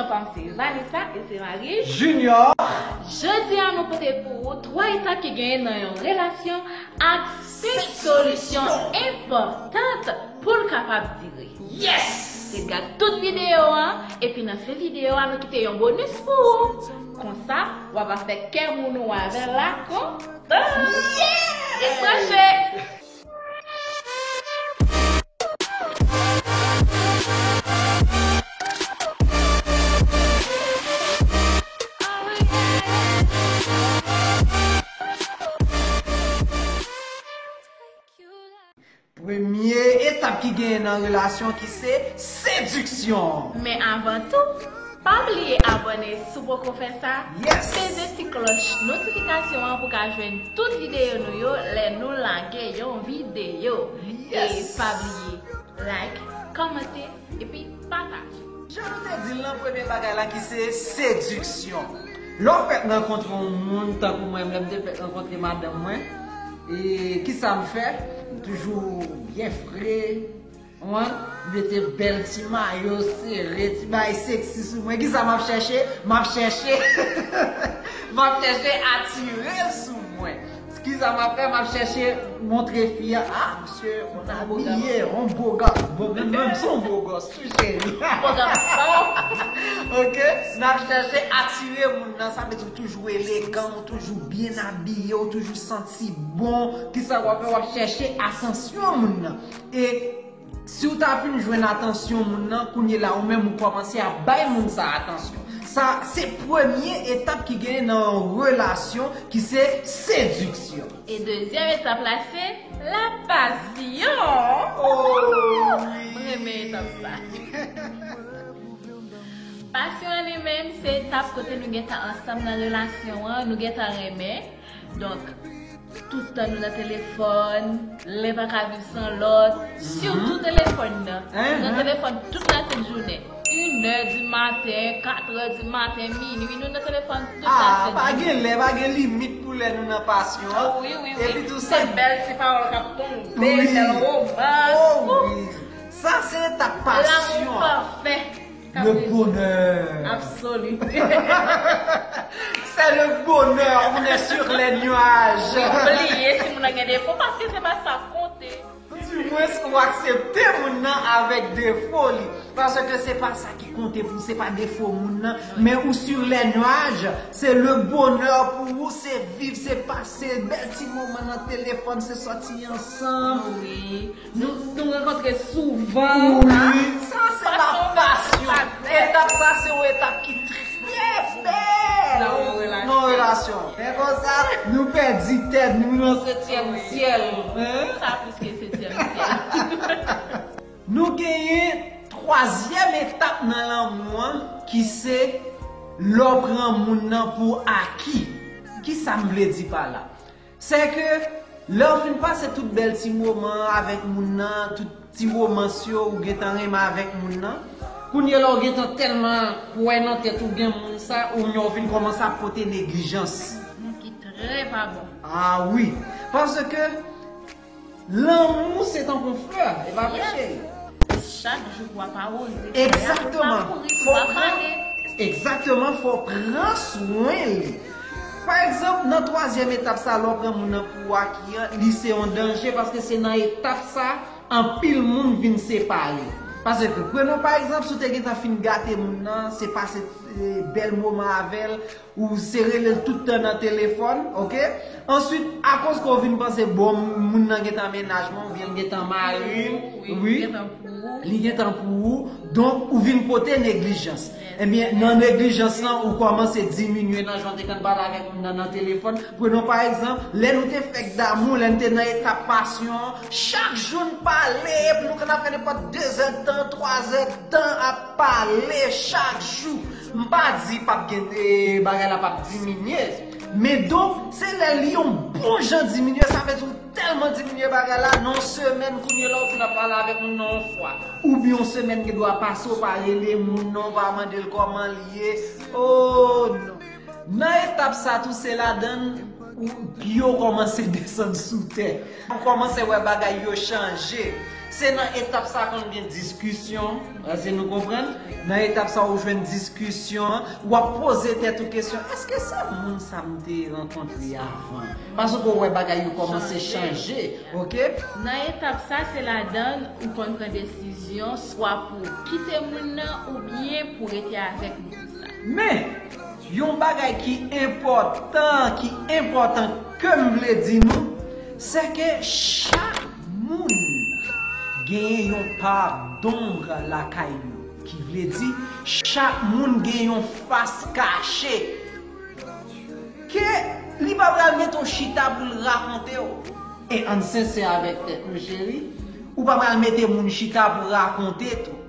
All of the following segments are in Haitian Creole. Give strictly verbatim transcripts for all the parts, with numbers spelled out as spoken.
Pam se Vanessa e se mari Junior. Jodi a nou pote pou ou twa etap ki genyen nan yon relasyon ak senk solisyon enpòtant pou l kapab dire. Yes! Te gad tout videyo an, epi nan fen videyo a nou kite yon bonis pou ou. Konsa, w ap fè kè moun ou avè l la kontan. Yes! Ret branche! Premye etap ki genyen nan relasyon ki se sediksyon. Men avan tou, pa bliye abòne si w poko fè sa, yes, peze ti klòch notifikasyon an pou w ka jwenn tout videyo nou yo lè nou lage yon videyo. Yes. E pa bliye like, kòmante, epi pataje. Jan nou te di l nan premye bagay la ki se sediksyon. Lè w fèk rankontre yon moun, tankou mwen, lè m te fèk rankontre madanm mwen, e kisa m fè? M toujou byen fre, konprann? M mete bèl ti mayo sere, ti bagay seksi sou mwen. Kisa m ap chèche? M ap chèche, m ap chèche atire l sou mwen. Kisa m ap fè? M ap chèche montre fi a, ah, misye, on abiye, on bo gòs. Bon, menm, menm se on bo gòs, tou cheri. Bo gòs, oh. Ok? N ap chèche atire moun nan, sa vle di ou toujou elegan, ou toujou byen abiye, ou toujou santi bon. Kisa w ap fè? W ap chèche atansyon moun nan. E si w ta fin jwenn atansyon moun nan, kounye la ou menm ou kòmanse ap bay moun sa atansyon. Sa se premye etap ki genyen nan yon relasyon ki se sediksyon. E dezyèm etap la se lapasyon. Oh, wi. Mwen renmen etap sa. Pasyon an li menm se etap kote nou gentan ansanm nan relasyon an, nou gentan renmen. Donk, tout tan nou nan telefòn, len pa ka viv san lòt, sitou telefòn nan. Nou nan telefòn tout lasenn jounen. Inè di maten, katrè di maten, minui, nou nan telefòn tout lasenn jounen. Ah, pa gen lè, pa gen limit pou lè nou nan pasyon an. Ah, wi, wi, wi. Epi tou sa. Se bèl ti pawòl k ap tonbe, bèl womans. Oh, wi. Sa se etap pasyon. Lanmou pafè. Le bonheur. Absolu. C'est le bonheur, on est sur les nuages. Bliye si moun nan gen defo, paske se pa sa k konte. Dimwens, ou aksepte moun nan avèk defo li. Paske se pa sa ki konte pou ou, se pa defo moun nan. Men ou sur les nuages, se le bonheur pou ou, se viv, se pase bèl ti moman nan telefòn, se sòti ansanm. Wi. Nou, nou rankontre souvan. Wi, sa se lapasyon. Etap sa se yon etap ki trè bèl nan yon relasyon. Men konsa, nou pèdi tèt nou nan setyèm syèl. Sa plis ke setyèm syèl. Nou genyen twazyèm etap nan lanmou an ki se lè w pran moun nan pou aki. Kisa m vle di pa la? Sè ke lè w fin pase tout bèl ti moman an avèk moun nan, tout ti womans yo ou gentan renmen avèk moun nan, kounye la ou gentan tèlman kwè nan tèt ou gen moun sa, ou menm ou vin kòmanse ap pote neglijans. Ki trè pa bon. Ah wi, paske lanmou se tankou flè, e pa vre cheri? Chak jou pou w ap awoze flè a, pou l pa mouri, pou l pa fane. Egzakteman, fò w pran swen li. Pa egzanp, nan twazyèm etap sa, lè w pran moun nan pou aki an, li se yon danje, paske se nan etap sa, anpil moun vin separe. Paske, prenon pa egzanp, si w te gentan fin gate moun nan, se pase, eh, bèl moman avè l, ou se rele l tout tan nan telefòn, oke? Answit, akoz ke w vin panse, bon, moun nan gentan mennaj mwen, oubyen l gentan mari m, wi, li gentan pou ou, donk, ou vin pote neglijans. Ebyen, nan neglijans lan, ou kòmanse diminye nan jan w te konn pale avèk moun nan nan telefòn. Prenon pa egzanp, lè nou te fèk damou, lè n te nan etap pasyon an, chak jou n pale, epi nou konn ap fè nenpòt de zè d tan, twa zè d tan ap pale chak jou. M pa di p ap gen, eh, bagay la p ap diminye. Men donk, se lè li yon bon jan diminye, sa vle di ou tèlman diminye bagay la, nan yon semèn, kounye la, ou fin ap pale avèk moun nan yon fwa. Oubyen yon semèn gen dwa pase, ou pa rele moun nan, ou pa mande l kòman l ye. Oh, non. Nan etap sa tou, se ladan l ou, pye w kòmanse desann sou tè. Ou kòmanse wè bagay yo chanje. Se nan etap sa konn gen diskisyon, èske nou konprann? Nan etap sa ou jwenn diskisyon, w ap poze tèt ou kesyon, èske se moun sa m te rankontre avan? Paske w wè bagay yo kòmanse chanje, oke? Nan etap sa, se ladan ou konn pran desizyon swa pou kite moun nan oubyen pou rete avèk moun sa. Men, yon bagay ki enpòtan, ki enpòtan ke m vle di nou, se ke chak moun genyen yon pa donb lakay yo. Ki vle di, chak moun gen yon fas kache. Ke li pa pral mete w chita pou l rakonte w. E ann sensè avèk tèt nou, cheri. Ou pa pral mete moun chita pou rakonte tou.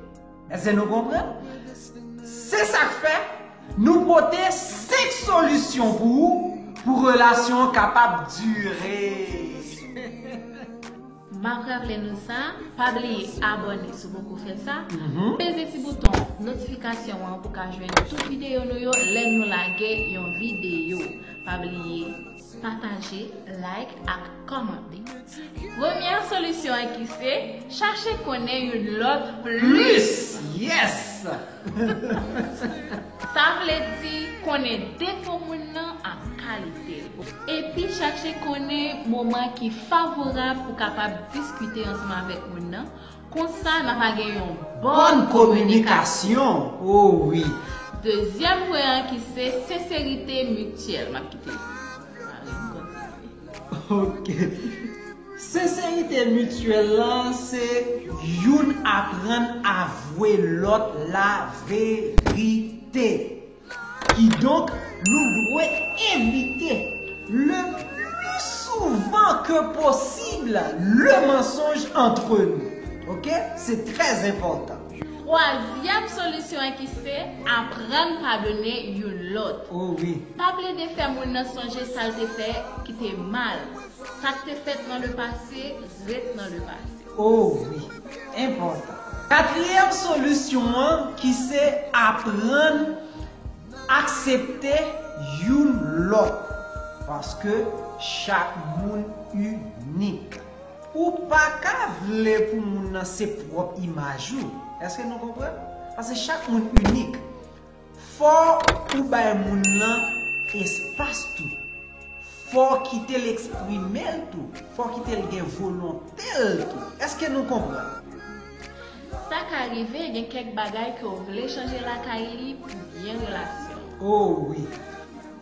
Èske nou konprann? Se sa k fè nou pote senk solisyon pou ou, pou relasyon an kapab dire. M ap raple nou sa, pa bliye abòne si w poko fè sa, Mhm. peze ti bouton notifikasyon an pou ka jwenn tout videyo nou yo lè nou lage yon videyo. Pa bliye pataje, like ak kòmante. Premyè solisyon an ki se chache konnen youn lòt plis. Plis! Yes! Sa vle di konnen defo moun nan ak kalite l. Epi chache konnen moman ki favorab pou kapab diskite ansanm avèk moun nan. Konsa, n a pa gen yon bòn kominikasyon. Oh wi. Dezyèm pwen an ki se senserite mityèl. M ap kite Marie kontinye. Ok. Senserite mityèl lan, se youn aprann avwe lòt laverite. Kidonk, nou dwe evite le plus souvent que possible le mensonge entre nous. Ok? Se trè enpòtan. Twazyèm solisyon an ki se aprann padone youn lòt. Oh wi. Pa plede fè moun nan sonje sa l te fè ki te mal. Sa k te fèt nan le pase, ret nan le pase. Oh wi, enpòtan. Katriyèm solisyon an ki se aprann aksepte youn lòt. Paske chak moun inik. Ou pa ka vle pou moun nan se pwòp imaj ou. Èske nou konprann? Paske chak moun inik. Fò ou bay moun nan espas tou. Fò w kite l eksprime l tou. Fò w kite l gen volonte l tou. Èske nou konprann? Sa ka rive gen kèk bagay ke w vle chanje lakay li pou byen relasyon. Oh wi.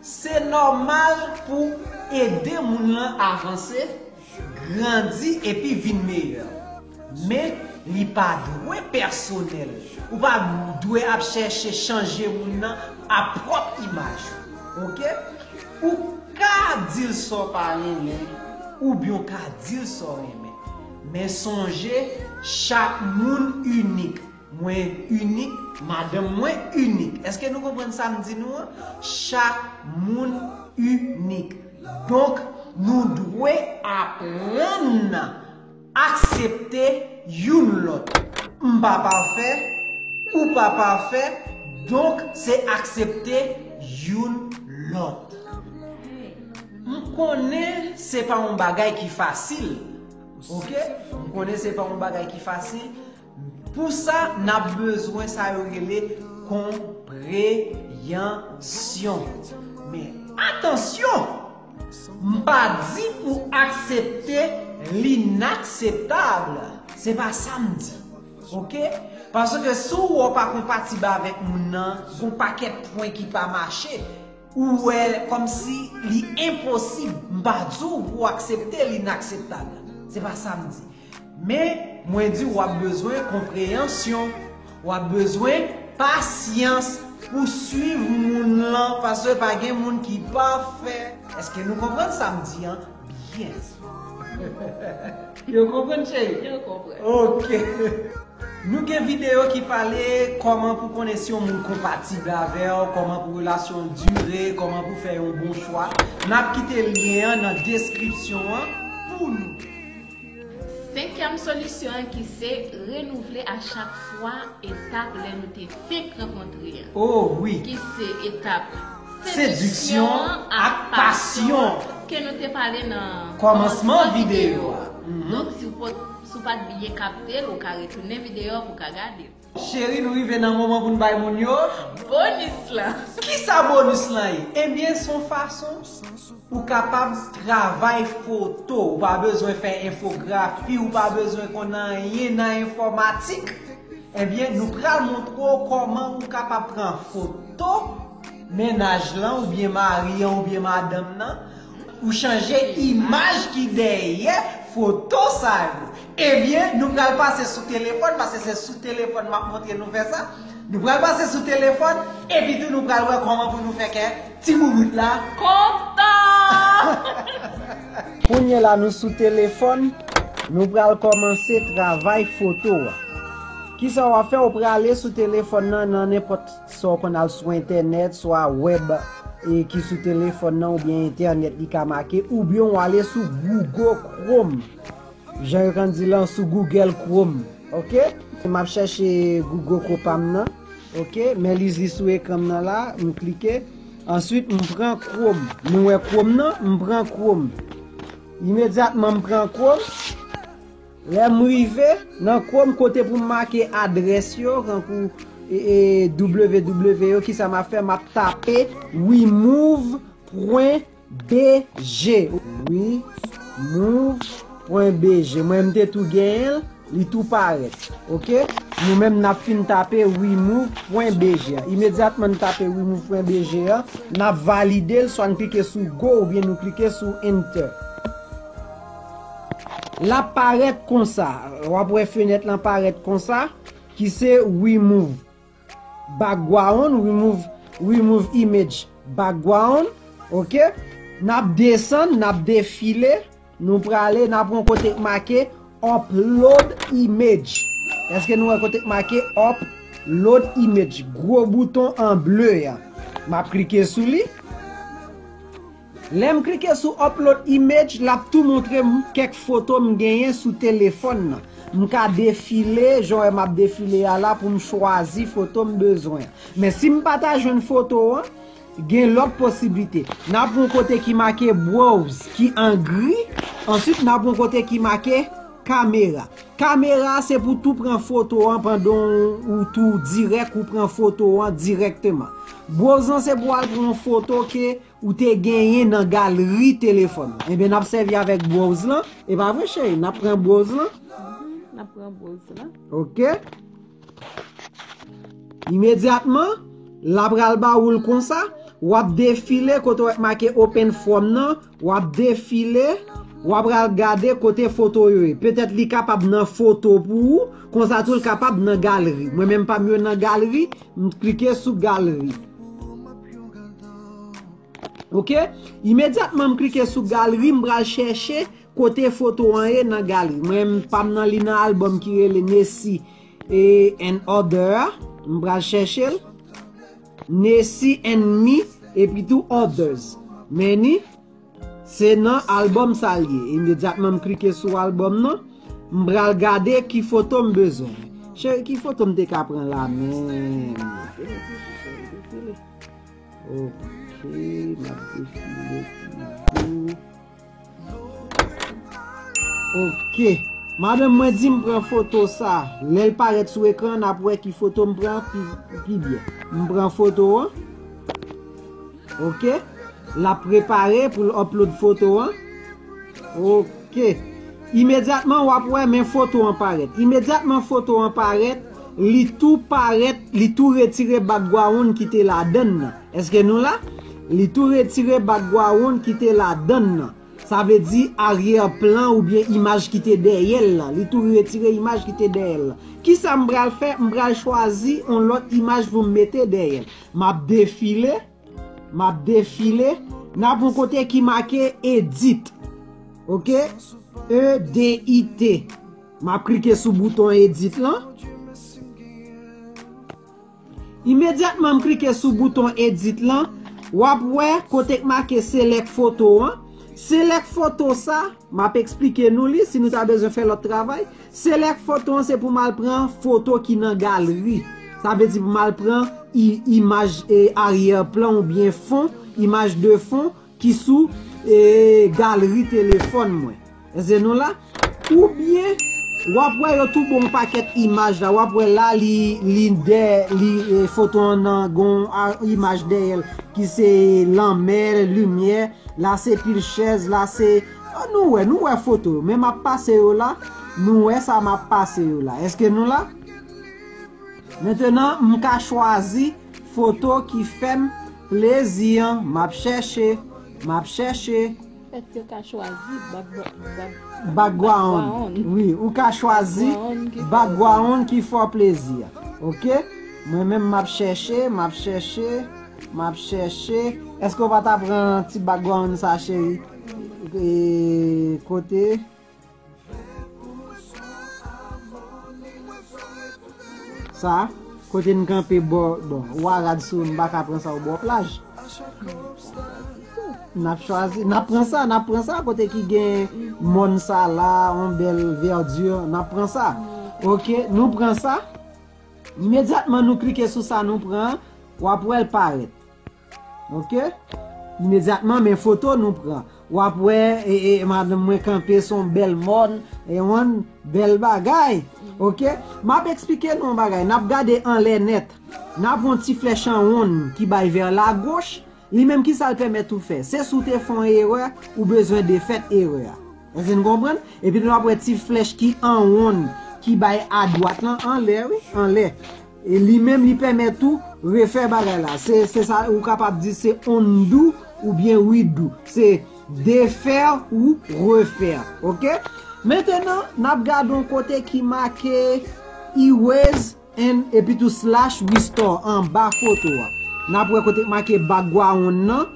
Se nòmal pou ede moun lan avanse, grandi epi vin meyè. Men, li pa dwe pèsonèl. Ou pa dwe ap chèche chanje moun nan a pwòp imaj ou. Oke? Ou ka di l sa w pa renmen, oubyen w ka di l sa w renmen. Men sonje, chak moun inik. Mwen inik, madanm mwen inik. Èske nou konprann sa m di nou an? Chak moun inik. Donk, nou dwe aprann aksepte youn lòt. M pa pafè, ou pa pafè, donk se aksepte youn lòt. M konnen se pa yon bagay ki fasil, oke? M konnen se pa yon bagay ki fasil. Pou sa, n ap bezwen sa yo rele konpreyansyon. Men, atansyon! M pa di pou aksepte linakseptab. Se pa sa m di. Oke? Paske si w wè w pa konpatib avèk moun nan, gon pakèt pwen ki pa mache, ou wè kòmsi li enposib, m pa di w pou w aksepte linakseptab. Se pa sa m di. Men, mwen di w ap bezwen konpreyansyon, w ap bezwen pasyans pou swiv moun lan, paske pa gen moun ki pafè. Èske nou konprann sa m di an byen? Yo konprann, cheri? Yo konprann. Oke. Nou gen videyo ki pale kòman pou konnen si yon moun konpatib avè w, kòman pou relasyon an dire, kòman pou fè yon bon chwa. N ap kite lyen an nan deskripsyon an pou nou. Senkyèm solisyon an ki se renouvle a chak fwa etap lè nou te fenk rankontre an. Oh wi. Ki se etap sediksyon an ak pasyon ke nou te pale nan kòmansman videyo a. Mhm. Donk, si w pot-, Si w pa t byen kapte l, ou ka retounen videyo a pou w ka gade l. Cheri, nou rive nan moman pou n bay moun yo. Bonis lan! Kisa bonis lan ye? Ebyen, se yon fason ou kapab travay foto. Ou pa bezwen fè enfografi, ou pa bezwen konn anyen nan enfòmatik. Ebyen, nou pral montre w kòman ou kapab pran foto mennaj lan, oubyen mari an, oubyen madanm nan, ou chanje imaj ki dèyè foto sa yo. Ebyen, nou pral pase sou telefòn, paske se sou telefòn m ap montre nou fè sa. Nou pral pase sou telefòn, epi tou nou pral wè kòman pou nou fè kè ti boubout la kontan! Kounye la nou sou telefòn, nou pral kòmanse travay foto a. Kisa w ap fè? Ou prale sou telefòn nan, nan nenpòt sa w konn al sou entènèt, swa wèb e ki sou telefòn nan oubyen entènèt li ka make, oubyen w ale sou Google Chrome. Jan yo konn di lan sou Google Chrome. Oke? M ap chèche Google Chrome pa m nan. Oke? Men li li sou ekran m nan la, m klike. Answit, m pran Chrome. Nou wè Chrome nan? M pran Chrome. Imedyatman m pran Chrome. Lè m rive nan Chrome kote pou m make adrès yo, tankou e, e, W W W yo, kisa m ap fè? M ap tape remove pwen B G. Remove pwen B G. Mwen m te tou genyen l, li tou parèt. Oke? Nou menm n ap fin tape remove pwen B G a. Imedyatman n tape remove pwen B G a, n ap valide l, swa n klike sou go oubyen nou klike sou enter. L ap parèt konsa. W ap wè fenèt lan parèt konsa, ki se remove background, remove, remove image background. Oke? N ap desann, n ap defile, nou prale, n ap pran kote k make upload image. Èske nou wè kote k make upload image? Gwo bouton an ble a. M ap klike sou li. Lè m klike sou upload image, l ap tou montre m kèk foto m genyen sou telefòn nan. M ka defile, jan w wè m ap defile a la, pou m chwazi foto m bezwen an. Men si m pa ta jwenn foto an, gen lòt posiblite. N ap yon kote ki make browse, ki an gri, answit n ap yon kote ki make kamera. Kamera se pou tou pran foto an pandan w tou dirèk, ou pran foto an dirèkteman. Browse lan se pou al pran yon foto ke ou te genyen nan galri telefòn ou. Ebyen, n ap sèvi avèk browse lan. E pa vre, cheri? N ap pran browse lan. N ap pran browse lan. Oke. Imedyatman, l ap pral ba ou l konsa. W ap defile kote w ap make open from nan. W ap defile. W ap pral gade kote foto yo ye. Petèt li kapab nan foto pou ou. Konsa tou l kapab nan galri. Mwen menm pa m yo nan galri. M klike sou galri. Oke? Imedyatman m klike sou galri, m pral chèche kote foto an ye nan galri. Mwen, pa m nan li nan albòm ki rele Nessie e and Other a. M pral chèche l. Nessie and Me, epi tou Others. Men ni, se nan albòm sa l ye. Imedyatman m klike sou albòm nan, m pral gade ki foto m bezwen. Cheri, ki foto m te ka pran la menm? Oke, m ap defile toujou. Oke. Madanm mwen di m pran foto sa. Lè l parèt sou ekran, n ap wè ki foto m pran pi, pi byen. M pran foto an. Oke. L ap prepare pou l upload foto an. Oke. Imedyatman, w ap wè men foto an parèt. Imedyatman foto an parèt, li tou parèt, li tou retire background ki te ladann nan. Èske nou la? Li tou retire background ki te ladann nan. Sa vle di aryè plan oubyen imaj ki te dèyè l la. Li tou retire imaj ki te dèyè l la. Kisa m pral fè? M pral chwazi yon lòt imaj pou m mete dèyè l. M ap defile. M ap defile. N ap yon kote ki make edit. Oke? E D I T. M ap klike sou bouton edit lan. Imedyatman m klike sou bouton edit lan, w ap wè kote k make select foto an. Select foto sa, m ap eksplike nou li si nou ta bezwen fè lòt travay. Select foto an se pou m al pran foto ki nan galri. Sa vle di pou m al pran i, imaj e aryè plan oubyen fon, imaj de fon ki sou e, galri telefòn mwen. Èske nou la? Oubyen W ap wè yo tou bon pakèt imaj la. W ap wè la li, li dè, li, e, foto an nan gon a, imaj dèyè l ki se lanmè, limyè, la se pil chèz, la se, oh, nou wè, nou wè foto yo. Men m ap pase yo la, nou wè sa m ap pase yo la. Èske nou la? Mentenan, m ka chwazi foto ki fè m plezi an. M ap chèche, m ap chèche. Fèt yo ka chwazi backgr- back- Background. Background. Wi, ou ka chwazi Background ki fè background ki fè w plezi a. Ok? Mwen menm m ap chèche, m ap chèche, m ap chèche. Èske w pa ta pran ti background sa, cheri? E, kote? Sa, kote n kanpe bò, bon, ou a rad sou, n pa ka pran sa ou bò plaj. N ap chwazi, n ap pran sa, n ap pran sa, kote ki gen mòn sa la, yon bèl vèdi, n ap pran sa. Ok, nou pran sa. Imedyatman nou klike sou sa nou pran, w ap wè l parèt. Ok? Imedyatman, men foto nou pran. W ap wè, e, e, madanm mwen kanpe sou yon bèl mòn, e yon bèl bagay. Ok? M ap eksplike nou yon bagay. N ap gade anlè nèt. N ap yon ti flèch an wonn ki bay vè lagoch. Li menm, ki sa l pèmèt ou fè? Se si w te fè yon erè, ou bezwen defèt erè a. Èske n konprann? Epi nou ap wè ti flèch ki an wonn ki bay adwat lan anlè, wi, anlè. E li menm, li pèmèt ou refè bagay la. Se, se sa, ou kapab di se undo oubyen redo. Se defè ou refè. Ok? Mentenan, n ap gade yon kote ki make erase and epi tou slash restore anba foto a. N ap wè kote k make background nan,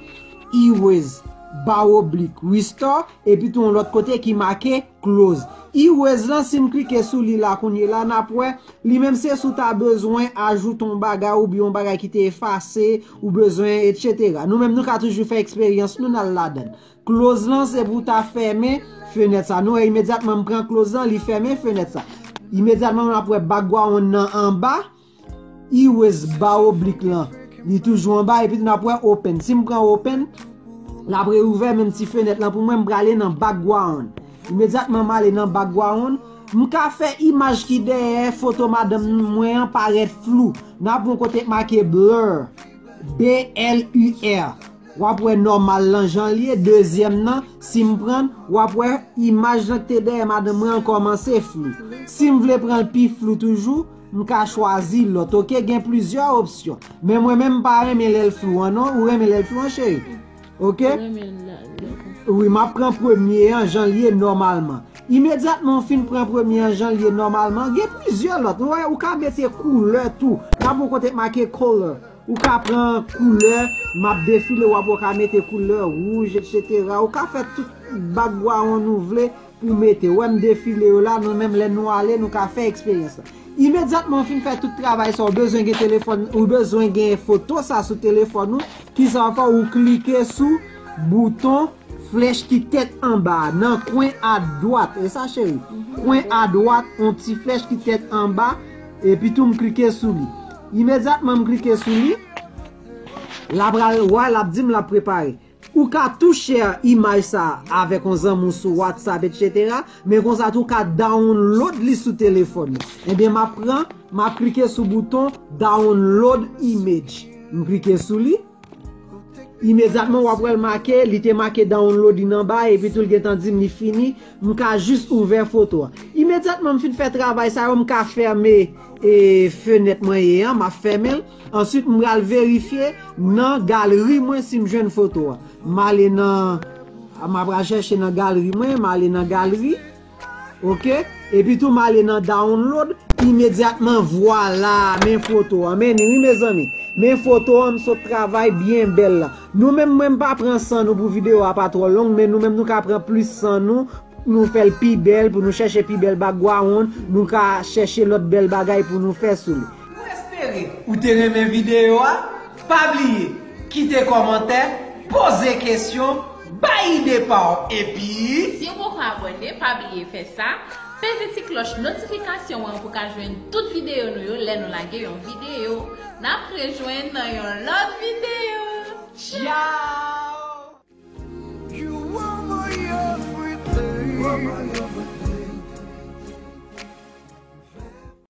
erase, ba oblik, restore, epi tou yon lòt kote ki make close. Erase lan, si m klike sou li la kounye la, n ap wè, li menm se si w ta bezwen ajoute yon bagay oubyen yon bagay ki te efase, ou bezwen, etsetera. Nou menm, nou ka toujou fè eksperyans nou, n al ladan l. Close lan, se pou w ta fèmen fenèt sa. Nou wè, imedyatman m pran close lan, li fèmen fenèt sa. Imedyatman, n ap wè background nan anba, erase ba oblik lan. Li toujou anba, epi n ap wè open. Si m pran open, l ap reouvè menm ti fenèt lan pou mwen, m prale nan background. Imedyatman m ale nan background, m ka fè imaj ki dèyè foto madanm mwen an parèt flou. N ap yon kote k make blur. B L U R. W ap wè nòmal lan jan l ye, dezyèm nan, si m pran l, w ap wè imaj lan ki te dèyè madanm mwen an kòmanse flou. Si m vle pran l pi flou toujou, m ka chwazi lòt. Ok, gen plizyè opsyon. Men mwen menm m pa renmen lè l flou an non. Ou renmen lè l flou an, cheri? Ok? Mwen renmen l la, lè l flou. Wi, m ap pran premye an, jan l ye nòmalman. Imedyatman w fin pran premye an, jan l ye nòmalman, gen plizyè lòt. Ou wè, ou ka mete koulè tou. N ap yon kote k make color. Ou ka pran koulè, m ap defile, w ap wè w ka mete koulè wouj, etsetera. Ou ka fè tout background ou vle pou mete. Ou wè m defile yo la, nou menm lè nou ale, nou ka fè eksperyans la. Imedyatman w fin fè tout travay sa, ou bezwen gen telefòn, ou bezwen gen foto sa sou telefòn ou, kisa w fè? Ou klike sou bouton flèch ki tèt anba a, nan kwen adwat. E sa, cheri? Kwen adwat, yon ti flèch ki tèt anba, epi tou m klike sou li. Imedyatman m klike sou li, l ap pral, wè, l ap di m l ap prepare. Ou ka tou share imaj sa a avèk yon zanmi w sou WhatsApp, etsetera. Men konsa tou, ou ka download li sou telefòn ou. Ebyen, m ap pran, m ap klike sou bouton download image. M klike sou li. Imedyatman, w ap wè l make, li te make download in anba, epi tou l gentan di m li fini, m ka jis ouvè foto a. Imedyatman, m fin fè travay sa yo, m ka fèmen, e, fenèt mwen ye an, m ap fèmen l. Answit, m pral verifye nan galri mwen si m jwenn foto a. M ale nan, m ap pral chèche nan galri mwen, m ale nan galri. Ok? Epi tou m ale nan download, imedyatman, vwala, men foto an. Men ni, wi, mezanmi. Men foto an, m sot travay byen bèl la. Nou menm, mwen, m pa pran san nou pou videyo a pa twò long, men nou menm, nou ka pran plis san nou, nou fè l pi bèl, pou nou chèche pi bèl background, nou ka chèche lòt bèl bagay pou nou fè sou li. Nou espere ou te renmen videyo a. Pa bliye, kite kòmantè, poze kesyon, bay ide pa w, epi si w poko abòne, pa bliye fè sa. Peze ti klòch notifikasyon an pou w ka jwenn tout videyo nou yo lè nou lage yon videyo. N ap rejwenn nan yon lòt videyo. Tchao! You are my everything.